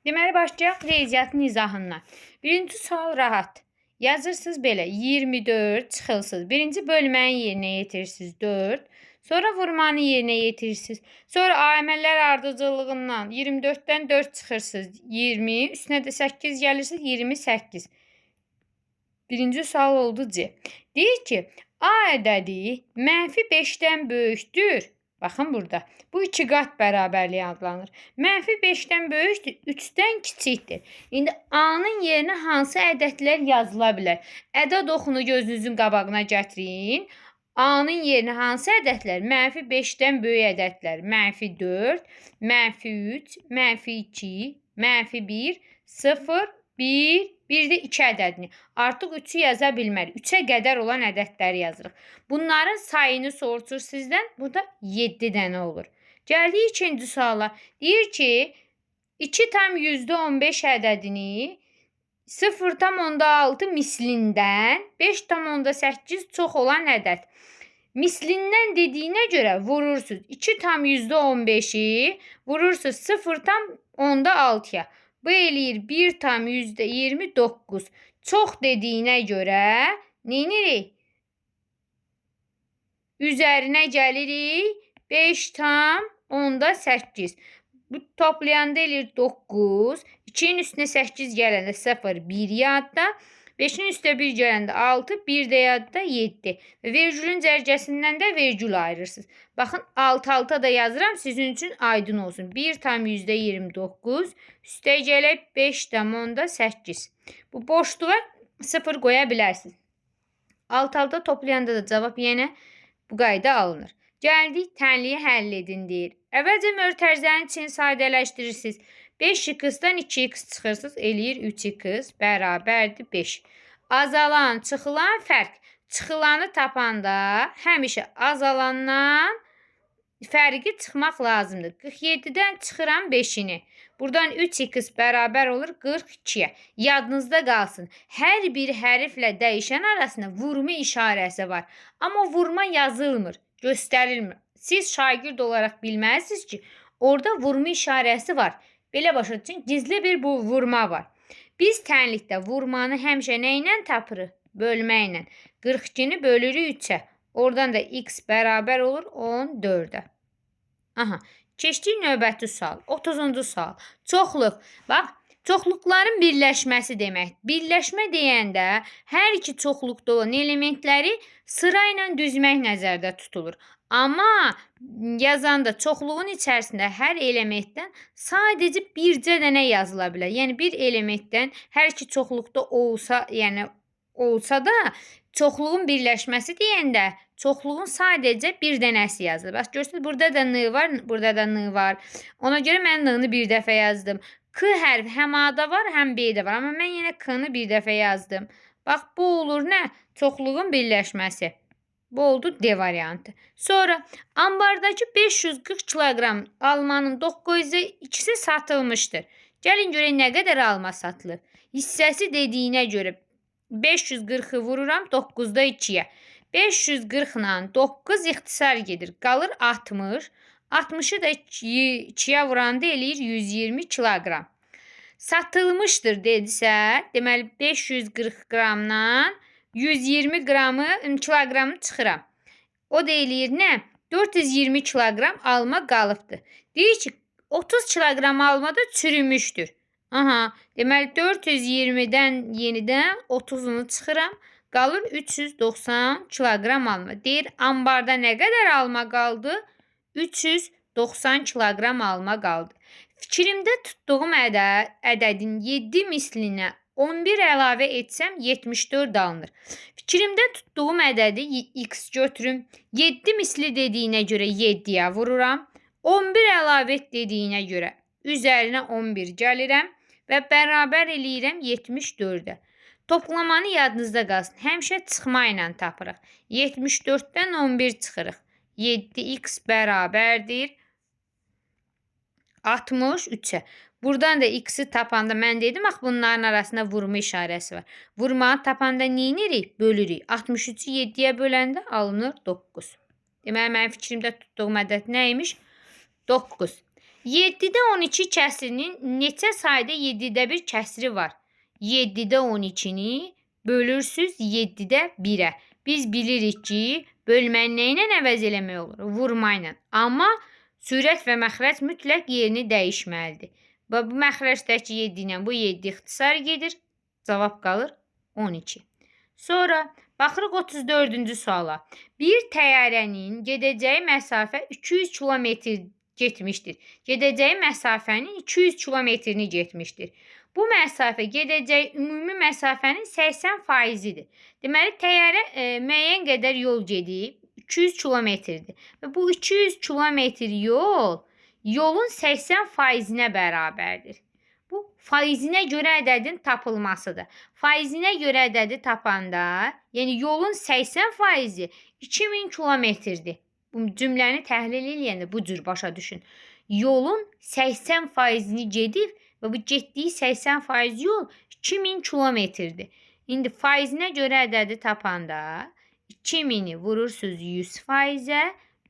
Deməli, başlayaq riyaziyyatın izahından. Birinci sual rahatdır. Yazırsınız belə 24 çıxılsız. Birinci bölmənin yerinə yetirirsiniz 4. Sonra vurmanı yerinə yetirirsiniz. Sonra əməllər ardıcıllığından 24-dən 4 çıxırsınız 20. Üstünə də 8 gəlirsiniz 28. Birinci sual oldu C. Deyir ki, A ədədi mənfi 5-dən böyükdür. Baxın burada. Bu iki qat bərabərliyi adlanır. Mənfi 5-dən böyükdür, 3-dən kiçikdir. İndi A-nın yerinə hansı ədədlər yazıla bilər? Ədəd oxunu gözünüzün qabağına gətirin. A-nın yerinə hansı ədədlər? Mənfi 5-dən böyük ədədlər. Mənfi 4, mənfi 3, mənfi 2, mənfi 1, 0, 1, bir də 2 ədədini. Artıq 3-ü yaza bilmərik. 3-ə qədər olan ədədləri yazırıq. Bunların sayını soruşur sizdən. Burada 7 dənə olur. Gəldik ikinci suala. Deyir ki, 2,15 ədədini 0,6 mislindən 5,8 çox olan ədəd. Mislindən dediyinə görə vurursunuz. 2,15-i vurursunuz 0,6-ya. Bu eləyir 1,29. Çox dediyinə görə neynirik? Üzərinə gəlirik 5,8. Bu toplayanda eləyir 9. 2-nin üstünə 8 gələndə 0, 1 yadda. 5-in üstə 1 gələndə 6, 1 də yadda 7. Və vergülün cərgəsindən də vergül ayırırsınız. Baxın, alt-alta da yazıram, sizin üçün aydın olsun. 1,29 üstə gələk 5,8. Bu boşluğa 0 qoya bilərsiniz. Alt-alta toplayanda da cavab yenə bu qayda alınır. Gəldik, tənliyi həll edin deyir. Əvvəlcə mötərizənin içini sadələşdirirsiniz. 5x-dən 2x çıxırsınız, eləyir 3x bərabərdir 5. Azalan, çıxılan fərq. Çıxılanı tapanda həmişə azalandan fərqi çıxmaq lazımdır. 47-dən çıxıram 5-ini. Buradan 3x bərabər olur 42-yə. Yadınızda qalsın. Hər bir hərflə dəyişən arasında vurma işarəsi var. Amma vurma yazılmır, göstərilmir. Siz şagird olaraq bilməlisiniz ki, orada vurma işarəsi var. Belə başa düşün, gizli bir bu vurma var. Biz tənlikdə vurmanı həmişə nə ilə tapırıq? Bölməklə. 42-ni bölürük 3-ə. Oradan da x bərabər olur 14-ə. Aha, keçdik növbəti sual. 30-cu sual. Çoxluq. Bax, çoxluqların birləşməsi demək. Birləşmə deyəndə hər iki çoxluqda olan elementləri sıra ilə düzmək nəzərdə tutulur. Amma yazanda çoxluğun içərisində hər elementdən sadəcə bircə dənə yazıla bilər. Yəni bir elementdən hər iki çoxluqda olsa, yəni olsa da çoxluğun birləşməsi deyəndə çoxluğun sadəcə bir dənəsi yazılır. Bax görürsünüz, burada da n var, burada da n var. Ona görə mən n-ni bir dəfə yazdım. K hərfi həm A-da var, həm B-də var. Amma mən yenə K-nı bir dəfə yazdım. Bax bu olur nə? Çoxluğun birləşməsi. Bu oldu D variantı. Sonra ambardakı 540 kiloqram almanın 902-si satılmışdır. Gəlin görək nə qədər alma satılır. Hissəsi dediyinə görə 540-ı vururam 9-da 2-yə. 540 ilə 9 ixtisar gedir. Qalır 60. 60-ı da 2-yə vuranda eləyir 120 kiloqram. Satılmışdır dedisə, deməli 540 qramdan 120 qramı, kiloqramı çıxıram. O da eləyir nə? 420 kiloqram alma qalıbdır. Deyir ki, 30 kiloqram alma da çürümüşdür. Aha, deməli 420-dən yenidən 30-unu çıxıram. Qalır 390 kiloqram alma. Deyir, ambarda nə qədər alma qaldı? 390 kiloqram alma qaldı. Fikrimdə tutduğum ədədin 7 mislinə 11 əlavə etsəm 74 alınır. Fikrimdə tutduğum ədədi x götürüm. 7 misli dediyinə görə 7-yə vururam. 11 əlavə et dediyinə görə üzərinə 11 gəlirəm və bərabər eləyirəm 74-ə. Toplamanı yadınızda qalsın. Həmişə çıxma ilə tapırıq. 74-dən 11 çıxırıq. 7x bərabərdir 63-ə. Buradan da x-i tapanda mən dedim, bax bunların arasında vurma işarəsi var. Vurmanı tapanda nə edirik? Bölürük. 63-ü 7-yə böləndə alınır 9. Deməli, mənim fikrimdə tutduğum ədəd nə imiş? 9. 7-də 12 kəsirinin neçə sayda 7-də 1 kəsiri var? 7-də 12-ni bölürsüz 7-də 1-ə. Biz bilirik ki, bölməni nə ilə əvəz eləmək olur? Vurma ilə. Amma sürət və məxrəc mütləq yerini dəyişməlidir. Və bu məxrəcdəki 7 ilə bu 7 ixtisar gedir. Cavab qalır 12. Sonra baxırıq 34-cü suala. Bir təyyarənin gedəcəyi məsafə 200 kilometr getmişdir. Gedəcəyi məsafənin 200 kilometrini getmişdir. Bu məsafə gedəcəyi ümumi məsafənin 80%-idir. Deməli, təyyarə müəyyən qədər yol gedib, 200 kilometrdir. Və bu 200 kilometr yol yolun 80%-inə bərabərdir. Bu, faizinə görə ədədin tapılmasıdır. Faizinə görə ədədi tapanda, yəni yolun 80%-i 2000 kilometrdir. Bu cümləni təhlil eləyəndə bu cür başa düşün. Yolun 80%-ni gedib və bu getdiyi 80% yol 2000 kilometrdir. İndi faizinə görə ədədi tapanda 2000-i vurursunuz 100%-ə,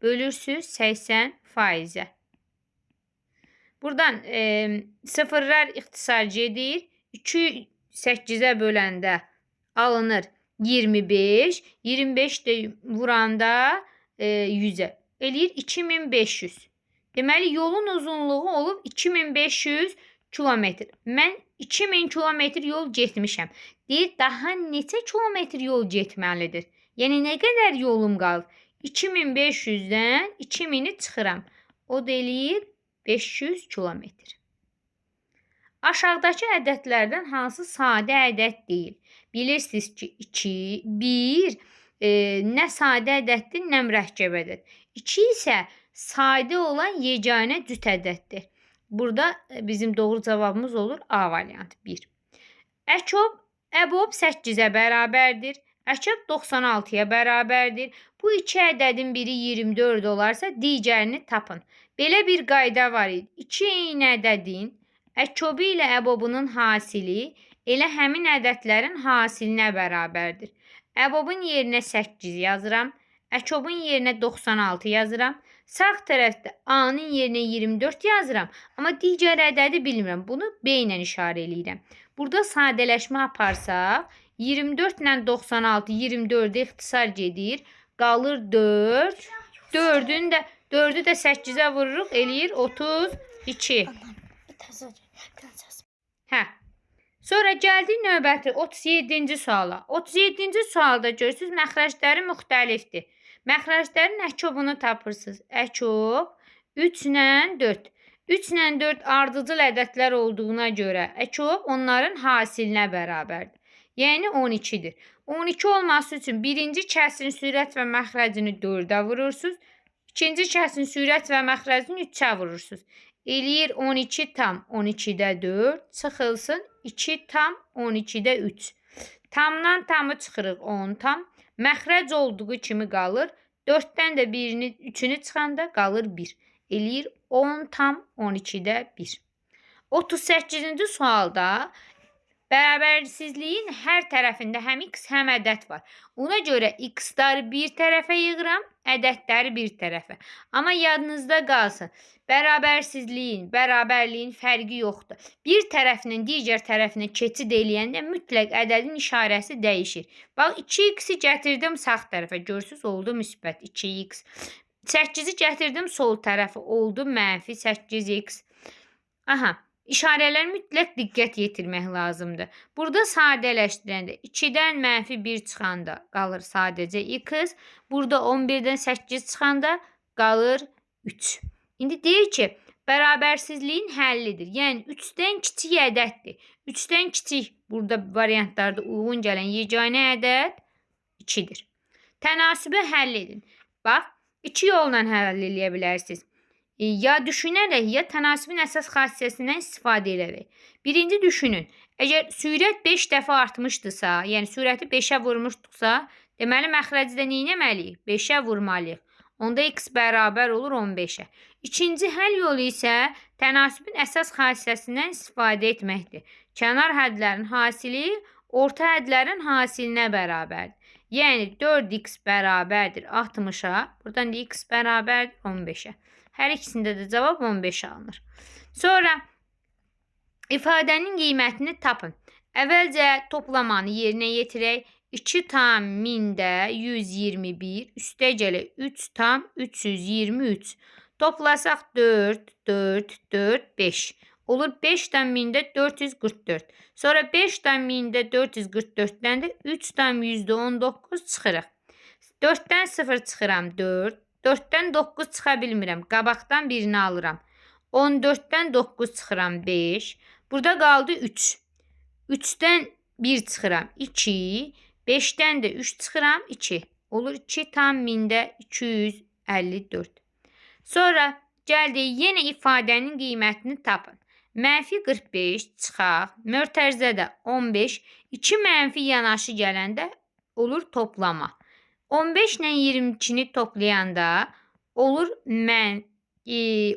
bölürsünüz 80%-ə. Buradan sıfırlar ixtisar gedir. 2 8-ə böləndə alınır 25. 25 də vuranda 100-ə. Eləyir 2500. Deməli, yolun uzunluğu olub 2500 kilometr. Mən 2000 kilometr yol getmişəm. Deyir, daha neçə kilometr yol getməlidir? Yəni, nə qədər yolum qalıb? 2500-dən 2000-i çıxıram. O da eləyir 500 kilometr. Aşağıdakı ədədlərdən hansı sadə ədəd deyil? Bilirsiniz ki, 2, 1 nə sadə ədəddir, nə mürəkkəb ədəd. 2 isə sadə olan yeganə cüt ədəddir. Burada bizim doğru cavabımız olur A variantı 1. Əbob 8-ə bərabərdir. Əkob 96-ya bərabərdir. Bu iki ədədin biri 24 olarsa, digərini tapın. Belə bir qayda var idi. İki eyni ədədin əkobu ilə əbobunun hasili elə həmin ədədlərin hasilinə bərabərdir. Əbobun yerinə 8 yazıram. Əkobun yerinə 96 yazıram. Sağ tərəfdə A-nın yerinə 24 yazıram. Amma digər ədədi bilmirəm. Bunu B ilə işarə eləyirəm. Burada sadələşmə aparsaq, 24 ilə 96 24-ə ixtisar gedir. Qalır 4. 4-ü də 8-ə vururuq, eləyir 32. Hə. Sonra gəldik növbəti 37-ci suala. 37-ci sualda görürsünüz, məxrəcləri müxtəlifdir. Məxrəclərin əkobunu tapırsınız. Əkob 3 ilə 4. 3 ilə 4 ardıcıl ədədlər olduğuna görə əkob onların hasilinə bərabərdir. Yəni 12-dir. 12 olması üçün birinci kəsirin sürət və məxrəcini 4-ə vurursunuz. İkinci kəsirin sürət və məxrəcini 3-ə vurursunuz. Eləyir 12 tam 12-də 4, çıxılsın 2 tam 12-də 3. Tamdan tamı çıxırıq 10 tam. Məxrəc olduğu kimi qalır. 4-dən də birini, 3-ünü çıxanda qalır 1. Eləyir 10 tam 12-də 1. 38-ci sualda bərabərsizliyin hər tərəfində həm x, həm ədəd var. Ona görə x-ları bir tərəfə yığıram, ədədləri bir tərəfə. Amma yadınızda qalsın, bərabərsizliyin, bərabərliyin fərqi yoxdur. Bir tərəfindən digər tərəfinə keçid eləyəndə mütləq ədədin işarəsi dəyişir. Bax, 2x-i gətirdim sağ tərəfə, görürsünüz, oldu müsbət 2x. 8-i gətirdim sol tərəfə, oldu mənfi 8x. Aha. İşarələr mütləq diqqət yetirmək lazımdır. Burada sadələşdirəndə 2-dən mənfi 1 çıxanda qalır sadəcə x. Burada 11-dən 8 çıxanda qalır 3. İndi deyir ki, bərabərsizliyin həllidir. Yəni 3-dən kiçik ədəddir. 3-dən kiçik burada variantlarda uyğun gələn yeganə ədəd 2-dir. Tənasübü həll edin. Bax, 2 yolla həll eləyə bilərsiniz. Ya düşünərək, ya tənasübün əsas xassəsindən istifadə edərək. Birinci düşünün. Əgər sürət 5 dəfə artmışdısa, yəni sürəti 5-ə vurmuşduqsa, deməli məxrəci də nə etməliyik? 5-ə vurmalıyıq. Onda x bərabər olur 15-ə. İkinci həll yolu isə tənasübün əsas xassəsindən istifadə etməkdir. Kənar hədlərin hasili orta hədlərin hasilinə bərabərdir. Yəni 4x bərabərdir 60-a, buradan da x bərabərdir 15-ə. Hər ikisində də cavab 15 alınır. Sonra ifadənin qiymətini tapın. Əvvəlcə toplamanı yerinə yetirək. 2,121 üstə gələ 3,323. Toplasaq 4, 4, 4, 5. Olur 5,444. Sonra 5,444-dən də 3,19 çıxırıq. 4-dən 0 çıxıram 4. 4-dən 9 çıxa bilmirəm. Qabaqdan birini alıram. 14-dən 9 çıxıram 5. Burada qaldı 3. 3-dən 1 çıxıram 2. 5-dən də 3 çıxıram 2. Olur 2,254. Sonra gəldik yenə ifadənin qiymətini tapın. Mənfi 45 çıxaq. Mötərizə də 15. 2 mənfi yanaşı gələndə olur toplama. 15 ilə 22-ni toplayanda olur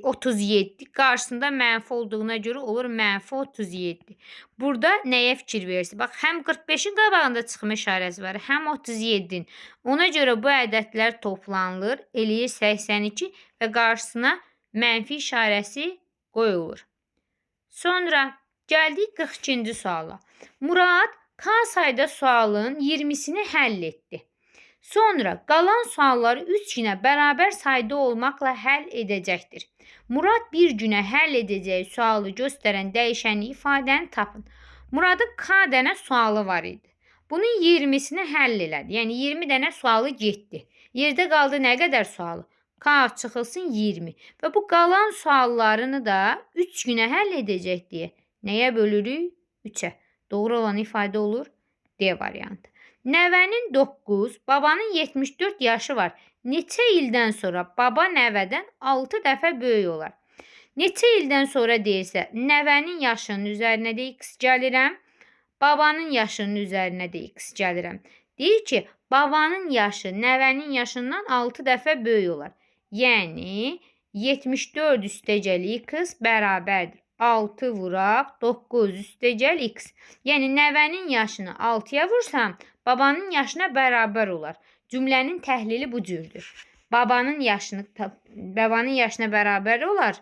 37. Qarşısında mənfi olduğuna görə olur mənfi 37. Burada nəyə fikir verirsiniz? Bax, həm 45-in qabağında çıxma işarəsi var, həm 37-in. Ona görə bu ədədlər toplanılır, eləyir 82 və qarşısına mənfi işarəsi qoyulur. Sonra gəldik 42-ci suala. Murad K sayda sualın 20-sini həll etdi. Sonra qalan sualları 3 günə bərabər sayda olmaqla həll edəcəkdir. Murad bir günə həll edəcəyi sualı göstərən dəyişənli ifadəni tapın. Muradın K dənə sualı var idi. Bunun 20-sini həll elədi. Yəni 20 dənə sualı getdi. Yerdə qaldı nə qədər sualı? K çıxılsın 20. Və bu qalan suallarını da 3 günə həll edəcək deyə. Nəyə bölürük? 3-ə. Doğru olan ifadə olur D variantı. Nəvənin 9, babanın 74 yaşı var. Neçə ildən sonra baba nəvədən 6 dəfə böyük olar? Neçə ildən sonra deyirsə, nəvənin yaşının üzərinə də x gəlirəm, babanın yaşının üzərinə də x gəlirəm. Deyir ki, babanın yaşı nəvənin yaşından 6 dəfə böyük olar. Yəni, 74 üstəgəl x bərabərdir. 6 vuraq 9 üstəgəl x. Yəni, nəvənin yaşını 6-ya vursam, babanın yaşına bərabər olar. Cümlənin təhlili bu cürdür. Babanın yaşına bərabər olar.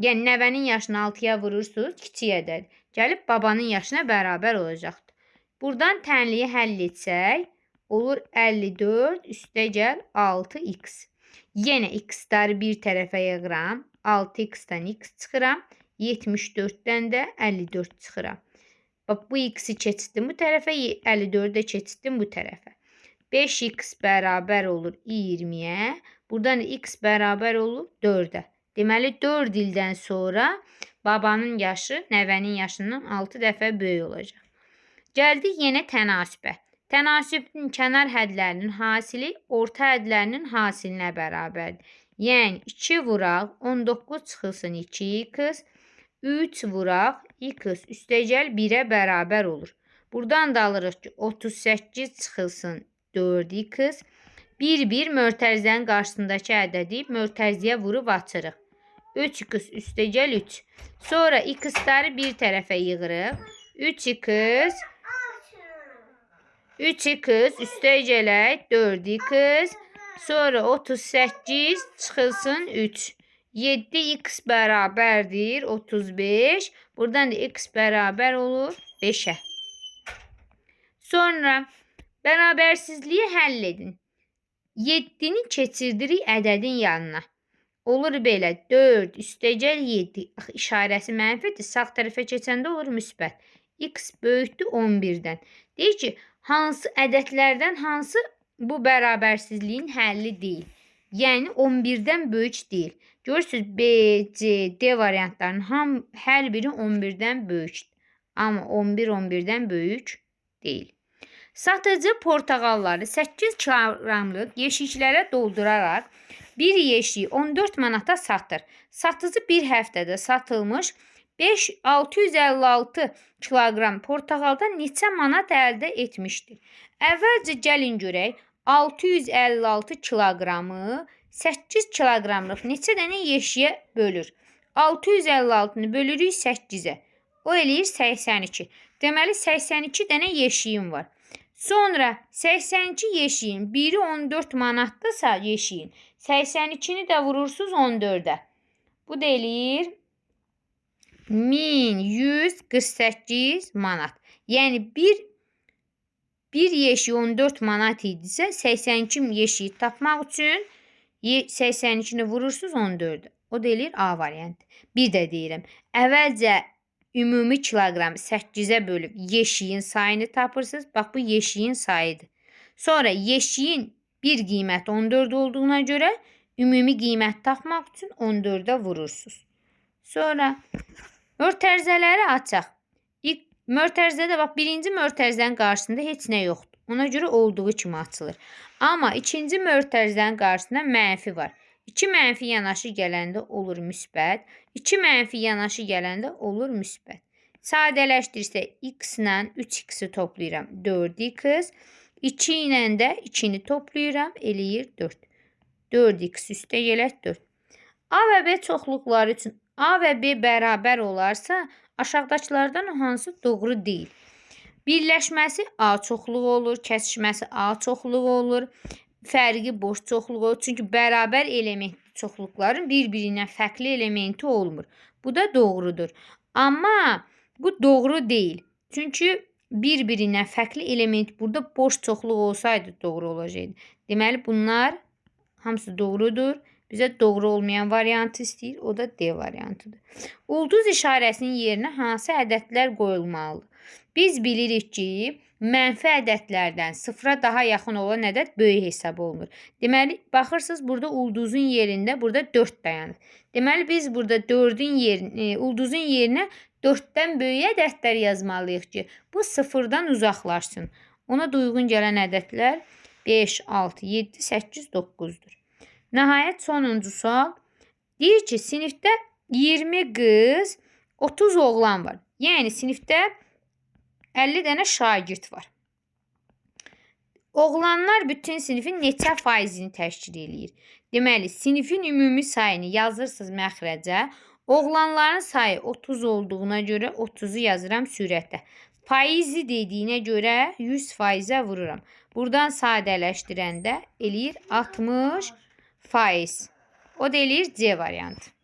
Yəni, nəvənin yaşını 6-ya vurursunuz, kiçik ədəd. Gəlib babanın yaşına bərabər olacaqdır. Buradan tənliyi həll etsək, olur 54 üstəgəl 6x. Yenə x-ları bir tərəfə yığıram. 6x-dən x çıxıram. 74-dən də 54 çıxıram. Bax, bu x-i keçirtdim bu tərəfə, 54-ü də keçirtdim bu tərəfə. 5x bərabər olur 20-yə. Buradan da x bərabər olur 4-ə. Deməli, 4 ildən sonra babanın yaşı nəvənin yaşından 6 dəfə böyük olacaq. Gəldik yenə tənasübə. Tənasübün kənar hədlərinin hasili orta hədlərinin hasilinə bərabərdir. Yəni, 2 vuraq 19 çıxılsın 2x, 3 vuraq x üstəgəl 1-ə bərabər olur. Buradan da alırıq ki, 38 çıxılsın 4x. 1, 1 mötərizənin qarşısındakı ədədi mötərizəyə vurub açırıq. 3x üstəgəl 3. Sonra x-ları bir tərəfə yığırıq. 3x 3x üstəgələk 4x. Sonra 38 çıxılsın 3. 7x bərabərdir 35. Buradan da x bərabər olur 5-ə. Sonra bərabərsizliyi həll edin. 7-ni keçirdirik ədədin yanına. Olur belə 4 üstəgəl 7. Axı, işarəsi mənfidir. Sağ tərəfə keçəndə olur müsbət. X böyükdür 11-dən. Deyir ki, hansı ədədlərdən hansı bu bərabərsizliyin həlli deyil. Yəni 11-dən böyük deyil. Görürsünüz, B, C, D variantlarının hər biri 11-dən böyükdür. Amma 11 11-dən böyük deyil. Satıcı portağalları 8 kiloqramlıq yeşiklərə dolduraraq bir yeşiyi 14 manata satır. Satıcı bir həftədə satılmış 656 kiloqram portağaldan neçə manat əldə etmişdir? Əvvəlcə gəlin görək 656 kiloqramı 8 kiloqramlıq neçə dənə yeşiyə bölür? 656-nı bölürük 8-ə. O eləyir 82. Deməli 82 dənə yeşiyim var. Sonra 82 yeşiyin biri 14 manatdırsa yeşiyin 82-ni də vurursunuz 14-ə. Bu da eləyir 1148 manat. Yəni bir yeşiyi 14 manat idisə 82 yeşiyi tapmaq üçün 82-ni vurursunuz 14-ə. O da eləyir A variantı. Bir də deyirəm, əvvəlcə ümumi kiloqramı 8-ə bölüb yeşiyin sayını tapırsınız. Bax, bu yeşiyin sayıdır. Sonra yeşiyin bir qiyməti 14 olduğuna görə ümumi qiymət tapmaq üçün 14-ə vurursunuz. Sonra mötərizələri açaq. İlk mötərizədə bax, birinci mötərizənin qarşısında heç nə yoxdur. Ona görə olduğu kimi açılır. Amma ikinci mötərizənin qarşısında mənfi var. 2 mənfi yanaşı gələndə olur müsbət. 2 mənfi yanaşı gələndə olur müsbət. Sadələşdirsək x ilə 3x-i toplayıram 4x. 2 ilə də 2-ni toplayıram, eləyir 4. 4x üstə gələk 4. A və B çoxluqları üçün A və B bərabər olarsa, aşağıdakılardan hansı doğru deyil? Birləşməsi A çoxluğu olur, kəsişməsi A çoxluğu olur, fərqi boş çoxluğu olur. Çünki bərabər elementli çoxluqların bir-birindən fərqli elementi olmur. Bu da doğrudur. Amma bu doğru deyil. Çünki bir-birindən fərqli element burada boş çoxluq olsaydı doğru olacaqdı. Deməli, bunlar hamısı doğrudur. Bizə doğru olmayan variantı istəyir. O da D variantıdır. Ulduz işarəsinin yerinə hansı ədədlər qoyulmalıdır? Biz bilirik ki, mənfi ədədlərdən sıfıra daha yaxın olan ədəd böyük hesab olunur. Deməli, baxırsınız, burada ulduzun yerində burada 4 dayanır. Deməli, biz burada 4-ün yerinə, ulduzun yerinə 4-dən böyük ədədlər yazmalıyıq ki, bu sıfırdan uzaqlaşsın. Ona da uyğun gələn ədədlər 5, 6, 7, 8, 9-dur. Nəhayət, sonuncu sual. Deyir ki, sinifdə 20 qız, 30 oğlan var. Yəni, sinifdə 50 dənə şagird var. Oğlanlar bütün sinifin neçə faizini təşkil eləyir? Deməli, sinifin ümumi sayını yazırsınız məxrəcə. Oğlanların sayı 30 olduğuna görə 30-u yazıram sürətdə. Faizi dediyinə görə 100%-ə vururam. Buradan sadələşdirəndə eləyir 60%. O da eləyir C variantı.